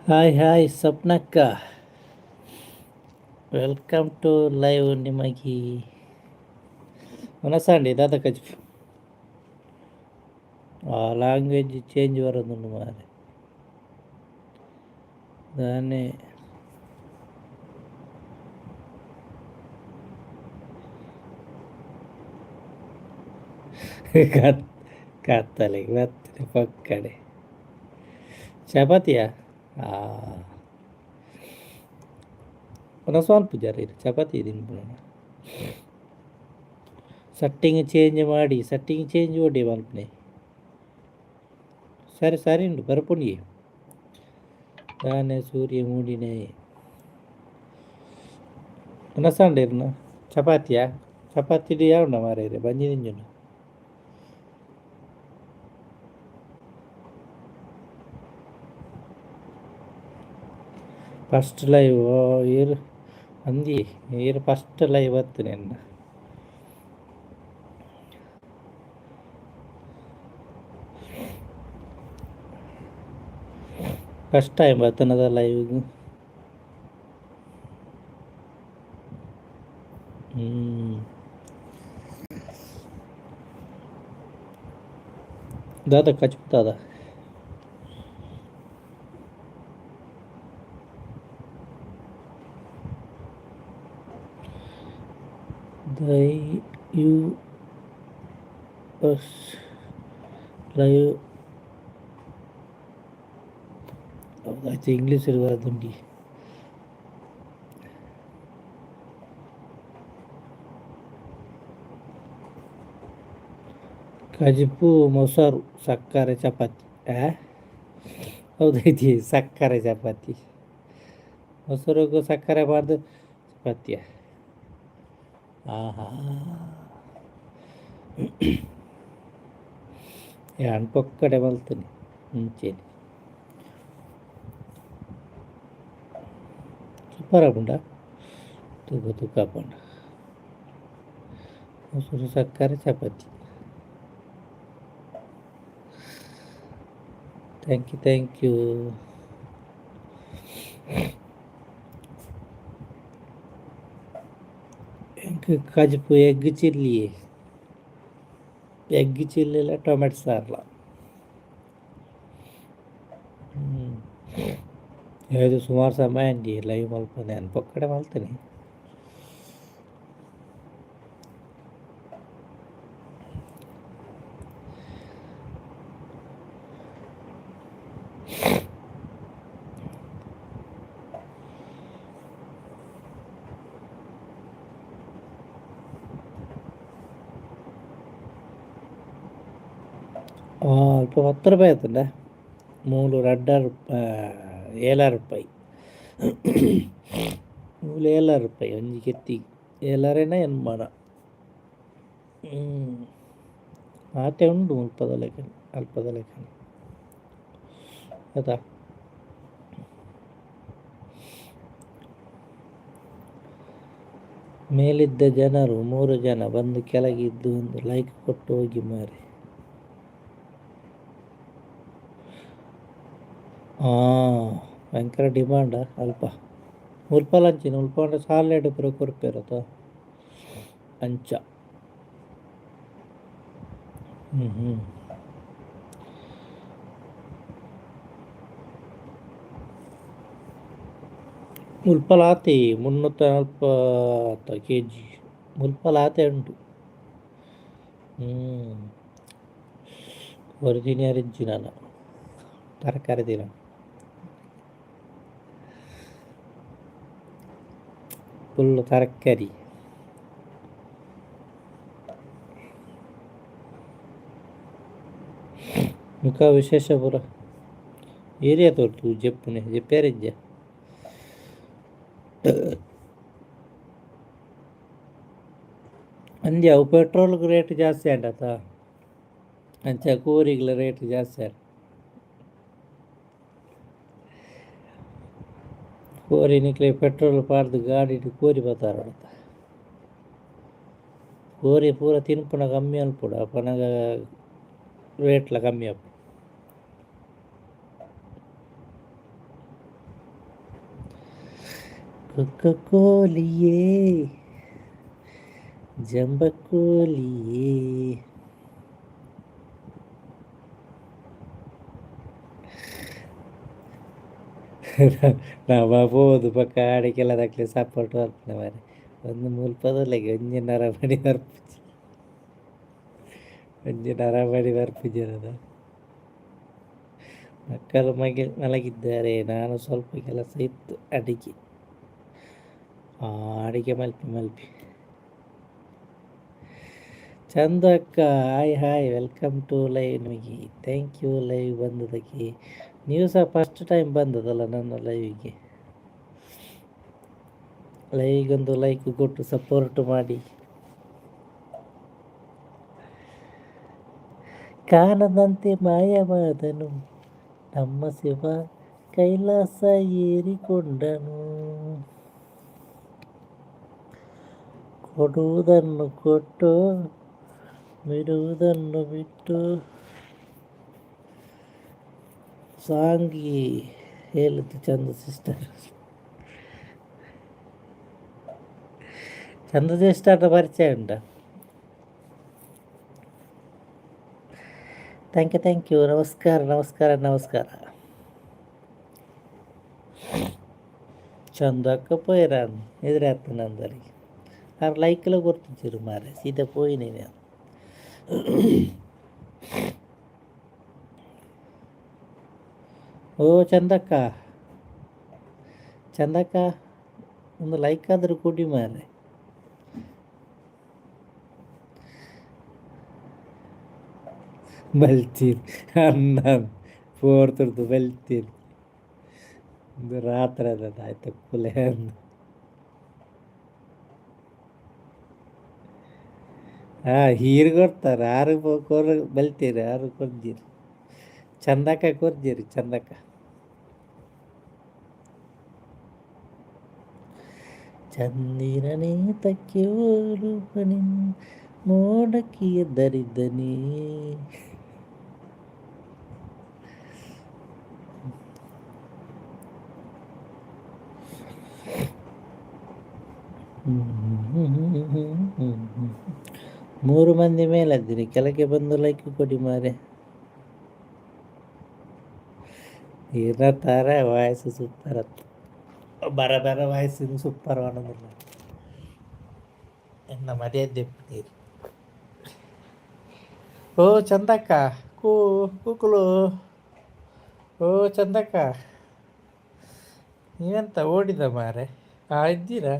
Hi hi ಸ್ವಪ್ನಕ್ಕ, welcome to live. ನಿಮಗೆ ಮನಸಾಂಡಿ ದಾದ ಕಜ್ಪು ಆ ಲ್ಯಾಂಗ್ವೇಜ್ ಚೇಂಜ್ ಬರೋದುಂಡು ಮಾರೆ ದಾನೆ. ಕತ್ತಲೆಗ್ ಬತ್ತನೆ ಪಕ್ಕಡೆ ಚಪಾತಿಯಾ? ಒಂದು ಪೂಜಾರಿ ಚಪಾತಿ ತಿನ್ಪುನ. ಸೆಟ್ಟಿಂಗ್ ಚೇಂಜ್ ಮಾಡಿ, ಸೆಟ್ಟಿಂಗ್ ಚೇಂಜ್ ಓಡಿ ಮಲ್ಪನೆ. ಸರಿ ಸರಿ ಉಂಡು ಬರ್ಪುಂಡಿ ದಾನೆ ಸೂರ್ಯ ಮೂಡಿನೆ. ಉನಸಾಂಡಿರ್ನ ಚಪಾತಿಯಾ? ಚಪಾತಿ ಯಾವುಂಡ ಮಾರೈರೆ ಬಂಜಿ ದಿಂಜುಂಡು. ಫಸ್ಟ್ ಲೈವ್ ಈರ್ ಅಂದಿ, ಈರ್ ಫಸ್ಟ್ ಲೈವ್ ಬತ್ತನೆ ಎನ್ನ. ಫಸ್ಟ್ ಟೈಮ್ ಬತ್ತನದ ಲೈವ್. ದಾದ ಕಚ್ಪು ದಾದ? The you first live. ಹೌದಾಯ್ತು, English ಇರಬಾರ್ದುಂಡಿ. ಕಜಿಪು ಮೊಸರು ಸಕ್ಕರೆ ಚಪಾತಿ. ಆ ಹೌದೈತಿ, ಸಕ್ಕರೆ ಚಪಾತಿ, ಮೊಸರುಗೂ ಸಕ್ಕರೆ ಬಾರ್ದು ಚಪಾತಿಯ. ಆಹಾ, ಯಾನ್ ಪೊಕ್ಕಡೆ ಮಲ್ತುನಿ ಇಂಚೆನೆ. ಸೂಪರ್ ಆಪುಂಡ ತೂಕ ತೂಕ ಆಪುಂಡು ಮೊಸರು ಸಕ್ಕರೆ ಚಪಾತಿ. Thank you, thank you. ಕಜಿಪು ಎಗ್ ಚಿಲ್ಲಿ, ಎಗ್ ಚಿಲ್ಲಿಲ ಟೊಮೆಟೊ ಸಾರ್ಲ. ಇದು ಸುಮಾರು ಸಮಯ ಅಂಡಿ ಲೈವ್ ಮಲ್ಪಂದೆ, ಯಾನ್ ಪೊಕ್ಕಡೆ ಮಲ್ತನೆ. ಅಲ್ಪ 10 ರೂಪಾಯಿ ಆತುಂಡ ಮೂಲು ರಡ್ಡ ರೂಪಾಯಿ, ಏಲಾರು ರೂಪಾಯಿ ಮೂಲು, ಏಲಾರು ರೂಪಾಯಿ ಒಂಜಿ ಕೆತ್ತಿ, ಏಲಾರೇನ ಎನ್ಮನ. ಆತೆ ಉಂಡು ಮುಲ್ಪದ ಲೆಕ್ಕನೆ, ಅಲ್ಪದ ಲೆಕ್ಕನೆ ಆತಾ. ಮೇಲಿದ್ದ ಜನರು ಮೂರು ಜನ ಬಂದು ಕೆಳಗಿದ್ದು ಒಂದು ಲೈಕ್ ಕೊಟ್ಟು ಹೋಗಿ ಮಾರೆ. ಭಯಂಕರ ಡಿಮಾಂಡ ಅಲ್ಪ. ಮುಲ್ಪಲ ಅಂಚಿನ ಮುಲ್ಪ ಪಂಡ ಸಾಲೆಡ್ ಪೂರ ಕೊರ್ಪೆರ್ ಅತ ಅಂಚ. ಹ್ಞೂ ಹ್ಞೂ ಮುಲ್ಪಲ ಆತೆ 340 ಕೆಜಿ ಮುಲ್ಪಲ ಆತೆ ಉಂಟು. ಹ್ಞೂ ಕೋರಿ ತಿನಿಯರಿಜ್ಜಿ ನನ, ತರಕಾರಿ ತಿನ ಫುಲ್ ತರಕಾರಿ. ಮುಖ ವಿಶೇಷ ಪೂರ ಏರಿಯಾ ತೋರ್ತು ಜೆಪ್ಪುನೆ ಜೆಪ್ಪೇರಿಜ್ಜ. ಅಂದ್ಯ ಅವು ಪೆಟ್ರೋಲ್ಗ್ ರೇಟ್ ಜಾಸ್ತಿ ಆಂಡತ, ಅಂಚ ಕೋರಿಗ್ಲ ರೇಟ್ ಜಾಸ್ತಿ ಆಂಡ್. ಕೋರಿ ನಿಕ್ಲೆ ಪೆಟ್ರೋಲ್ ಪಾಡ್ದು ಗಾಡಿಡ್ ಕೋರಿ ಬತ್ತಾರತ. ಕೋರಿ ಪೂರ ತಿನ್ಪುನ ಕಮ್ಮಿ ಅನ್ಪುಡು, ಅಪನಗ ರೇಟ್ಲ ಕಮ್ಮಿ ಆಪುಂಡು. ಕೊಕ್ಕ ಕೋಲಿಯೇ, ಜಂಬ ಕೋಲಿಯೇ. ನಮ ಪೋದು ಬೊಕ್ಕ ಆಡಿಕೆಲ್ಲದಕ್ಲೆ ಸಪೋರ್ಟ್ ಮಲ್ಪುನ ಮಾರ್ರೆ. ಒಂದು ಮುಲ್ಪದೊಲೆಗೆ ಒಂಜಿ ನರಮನಿ ಬರ್ಪುಜಿ, ಒಂಜಿ ನರಮನಿ ಬರ್ಪುಜೆರದ. ಮಕ್ಕಳು ಮಲಗಿದ್ದಾರೆ. ನಾನು ಸ್ವಲ್ಪ ಕೆಲಸ ಇತ್ತು, ಅಡಿಗೆ ಅಡಿಗೆ ಮಲ್ಪಿ ಮಲ್ಪಿ. ಚಂದು ಅಕ್ಕ, Hi hi, welcome to live. ನಿಮಗೆ thank you live ಬಂದದಕ್ಕೆ. ನೀವು ಸಹ ಫಸ್ಟ್ ಟೈಮ್ ಬಂದದಲ್ಲ ನನ್ನ ಲೈವಿಗೆ. ಲೈವ್ಗೊಂದು ಲೈಕ್ ಕೊಟ್ಟು ಸಪೋರ್ಟ್ ಮಾಡಿ. ಕಾಣದಂತೆ ಮಾಯವಾದನು ನಮ್ಮ ಶಿವ, ಕೈಲಾಸ ಏರಿಕೊಂಡನು. ಕೊಡುವುದನ್ನು ಕೊಟ್ಟು ಬಿಡುವುದನ್ನು ಬಿಟ್ಟು. ಸಾಂಗಿ ಹೇಳಿದ್ದು ಚಂದ ಸಿಸ್ಟರ್, ಚಂದ ಸಿಸ್ಟರ್ ಪರಿಚಯ ಉಂಟಾ? Thank you, thank you. ನಮಸ್ಕಾರ, ನಮಸ್ಕಾರ, ನಮಸ್ಕಾರ. ಚಂದಕ್ಕ ಪೋಯಿರಾನ್ ಎದುರಾಗ್ತಾನೆ అందరికి. ಆರು ಲೈಕ್ಲ ಕೊಡ್ತಿದ್ರು ಮಾರೆ, ಸೀದಾ ಪೋಯಿನಿ ನಾನು. ಓ ಚಂದಕ್ಕ, ಚಂದಕ್ಕ, ಒಂದು ಲೈಕ್ ಆದರೂ ಕೊಡಿ ಮಾರೆ. ಬಲ್ತೀರಿ ಅನ್ನ ಪೋರ್ತುರ್ದು ಬಲ್ತೀರಿ. ಒಂದು ರಾತ್ರಿ ಅದ ಆಯ್ತು ಕುಲೆ ಅಂದು. ಹಾಂ, ಹೀರು ಕೊಡ್ತಾರೆ. ಆರು ಕೊರ್ ಬಲ್ತೀರಿ, ಆರು ಕೊರ್ಜೀರಿ. ಚಂದಕ್ಕ ಕೊರ್ಜೀರಿ ಚಂದಕ್ಕ. ಚಂದಿರನೇ ತಕ್ಕೆ ಓಡುವನಿ ಮೋಡಕ್ಕೆ ದರಿದ್ದನೇ. ಮೂರು ಮಂದಿ ಮೇಲದ್ದೀರಿ, ಕೆಳಗೆ ಬಂದು ಲೈಕ್ ಕೊಡಿ ಮಾರೆ. ಏನತ್ತಾರೆ? ವಾಯ್ಸ್ ಸೂಪರ್ ಅತ್ತು. ಬರ ಬರ ವಾಯ್ಸ್ ಸೂಪರ್ ಅನ್ನೋದಿಲ್ಲ ಎನ್ನ ಮರ್ಯಾದೆ ನೀರು. ಓ ಚಂದಕ್ಕ, ಕೂ ಕೂಕುಲು. ಓ ಚಂದಕ್ಕ, ನೀವೆಂತ ಓಡಿದ ಮಾರೆ? ಆ ಇದ್ದೀರಾ?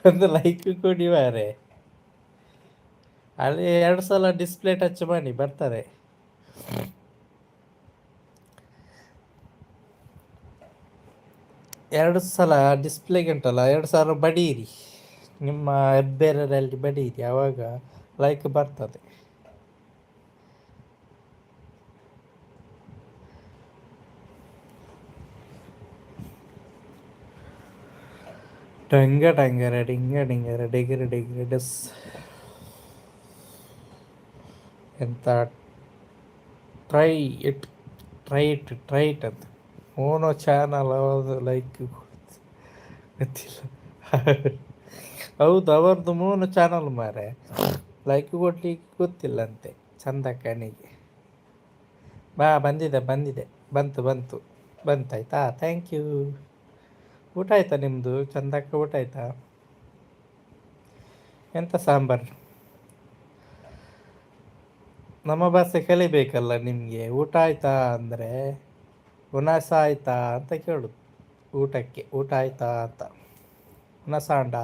ಒಂದು ಲೈಕ್ ಕೊಡಿ ಮಾರೆ. ಅಲ್ಲಿ ಎರಡು ಸಲ ಡಿಸ್ಪ್ಲೇ ಟಚ್ ಮಾಡಿ, ಬರ್ತಾರೆ. ಎರಡು ಸಲ ಡಿಸ್ಪ್ಲೇಗೆ ಉಂಟಲ್ಲ, ಎರಡು ಸಲ ಬಡೀರಿ, ನಿಮ್ಮ ಹೆಬ್ಬೆರಳಲ್ಲಿ ಬಡೀರಿ, ಆವಾಗ ಲೈಕ್ ಬರ್ತದೆ. ಟಂಗ ಟಂಗರ ಡಿಂಗ ಡಿಂಗರ ಡಿಗರ ಡಿಗರ ಡಸ್. ಎಂತ Try it, try it, try it ಅಂತ. ಮೋನೋ ಚಾನಲ್ ಅವ್ರದ್ದು ಲೈಕ್ ಗೊತ್ತಿಲ್ಲ. ಹೌದು, ಅವರದ್ದು ಮೋನೋ ಚಾನಲ್ ಮಾರೆ. ಲೈಕ್ ಕೊಡ್ಲಿಕ್ಕೆ ಗೊತ್ತಿಲ್ಲಂತೆ ಚಂದಕ್ಕನಿಗೆ. ಬಾ, ಬಂದಿದೆ ಬಂದಿದೆ, ಬಂತು ಬಂತು ಬಂತಾಯ್ತಾ? Thank you. ಊಟ ಆಯ್ತಾ ನಿಮ್ಮದು ಚಂದಕ್ಕ? ಊಟ ಆಯ್ತಾ? ಎಂತ ಸಾಂಬಾರು? ನಮ್ಮ ಭಾಷೆ ಕಲಿಬೇಕಲ್ಲ ನಿಮಗೆ. ಊಟ ಆಯ್ತಾ ಅಂದರೆ ಉನಾಸ ಆಯ್ತಾ ಅಂತ ಕೇಳು. ಊಟಕ್ಕೆ ಊಟ ಆಯ್ತಾ ಅಂತ ಉನಸಾಂಡ,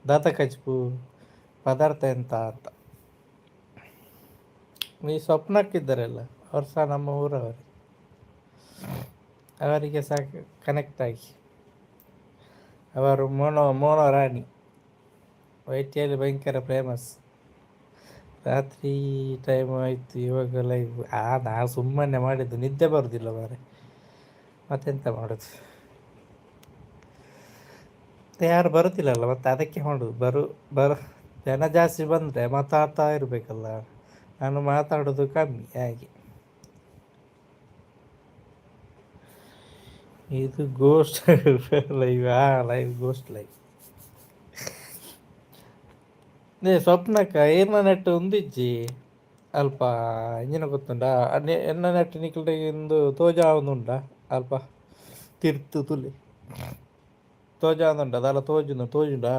ದಾತ ಕಜ್ಪು ಪದಾರ್ಥ ಎಂತ ಅಂತ. ಈ ಸ್ವಪ್ನಕ್ಕಿದ್ದಾರಲ್ಲ, ಅವ್ರು ಸಹ ನಮ್ಮ ಊರವರು. ಅವರಿಗೆ ಸಹ ಕನೆಕ್ಟ್ ಆಗಿ. ಅವರು ಮೋನೋ ಮೋನೋ ರಾಣಿ ವೈಟಿಯಲ್ಲಿ ಭಯಂಕರ ಫೇಮಸ್. ರಾತ್ರಿ ಟೈಮ್ ಆಯಿತು ಇವಾಗ ಲೈವ್. ನಾನು ಸುಮ್ಮನೆ ಮಾಡಿದ್ದು, ನಿದ್ದೆ ಬರೋದಿಲ್ಲ ಮಾರೆ, ಮತ್ತೆಂತ ಮಾಡೋದು? ಯಾರು ಬರುತ್ತಿಲ್ಲಲ್ಲ ಮತ್ತೆ, ಅದಕ್ಕೆ ಮಾಡೋದು. ಬರು ಬರು ಜನ ಜಾಸ್ತಿ ಬಂದರೆ ಮಾತಾಡ್ತಾ ಇರಬೇಕಲ್ಲ, ನಾನು ಮಾತಾಡೋದು ಕಮ್ಮಿ ಹಾಗೆ. ಇದು ghost live, live ghost live. ನೇ ಸ್ವಪ್ನಕ್ಕ ಏರ್ನ ನೆಟ್ ಉಂದಿಜ್ಜಿ ಅಲ್ಪ ಇಂಜಿನ ಗೊತ್ತುಂಡಾ? ಎನ್ನ ನೆಟ್ ನಿಕ್ಲೆ ಇಂದು ತೋಜಾವೊಂದುಂಡ ಅಲ್ಪ ತಿರ್ತು ತುಲಿ ತೋಜಾವೊಂದುಂಡ ದಾಲ ತೋಜುಂಡು ತೋಜುಂಡಾ?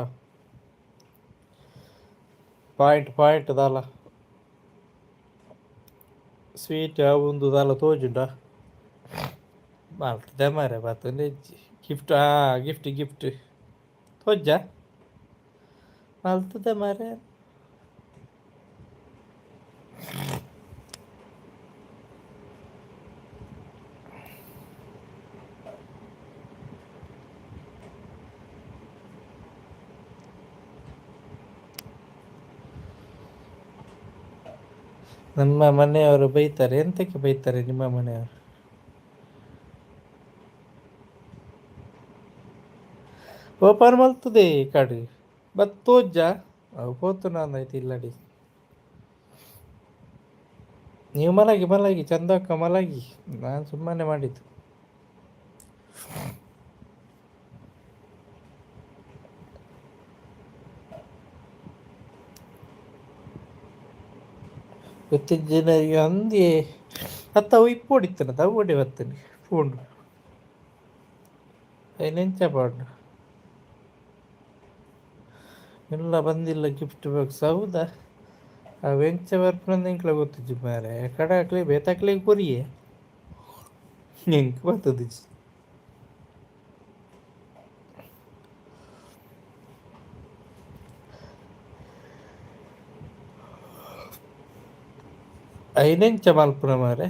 ಪಾಯಿಂಟ್ ಪಾಯಿಂಟ್ ದಾಲ ಸ್ವೀಟ್ ಅವು ದಾಲ ತೋಜುಂಡ? ಮಲ್ತದೆ ಮಾರೆ, ಬತ್ತೊಂದಿಜ್ಜಿ. ಗಿಫ್ಟ್, ಗಿಫ್ಟ್ ಗಿಫ್ಟ್ ತೋಜ ಮಲ್ತದೆ ಮಾರೆ. ನಮ್ಮ ಮನೆಯವರು ಬೈತಾರೆ. ಎಂತಕ್ಕೆ ಬೈತಾರೆ ನಿಮ್ಮ ಮನೆಯವರು? ಓಪನ್ ಮಲ್ತದೆ ಕಡೆ ಬತ್ ತೋಜ್ಜ ಅವು ಪೋತು ಆಯ್ತು ಇಲ್ಲಡಿ. ನೀವು ಮಲಗಿ ಮಲಗಿ ಚಂದಕ್ಕ ಮಲಗಿ, ನಾನು ಸುಮ್ಮನೆ ಮಾಡಿದ್ದು. ಗೊತ್ತಿಜ್ಜಿನರಿಗೆ ಅಂದಿ ಅತ್ತ ಅವು ಇಪ್ಪೊಡಿತ್ತನ ತವ್ವಡಿ ಬತ್ತನೆ ಫೋನ್ ಐನೆಂಚ ಪಾಡು ಇಲ್ಲ ಬಂದಿಲ್ಲ ಗಿಫ್ಟ್ ಬಾಕ್ಸ್. ಹೌದಾ? ಅವು ಎಂಚ ಬರ್ಪುನಂದ್ ಎಂಕ್ಲ ಗೊತ್ತಿಜ್ಜಿ ಮಾರ್ರೆ. ಕಡೆ ಅಕ್ಲೆ ಬೇತಕ್ಲೆಗ್ ಕೊರಿಯೆ, ಎಂಕ್ ಬತ್ತದಿಜ್ಜಿ. ಐನೆಂಚ ಮಲ್ಪುನ ಮಾರ್ರೆ.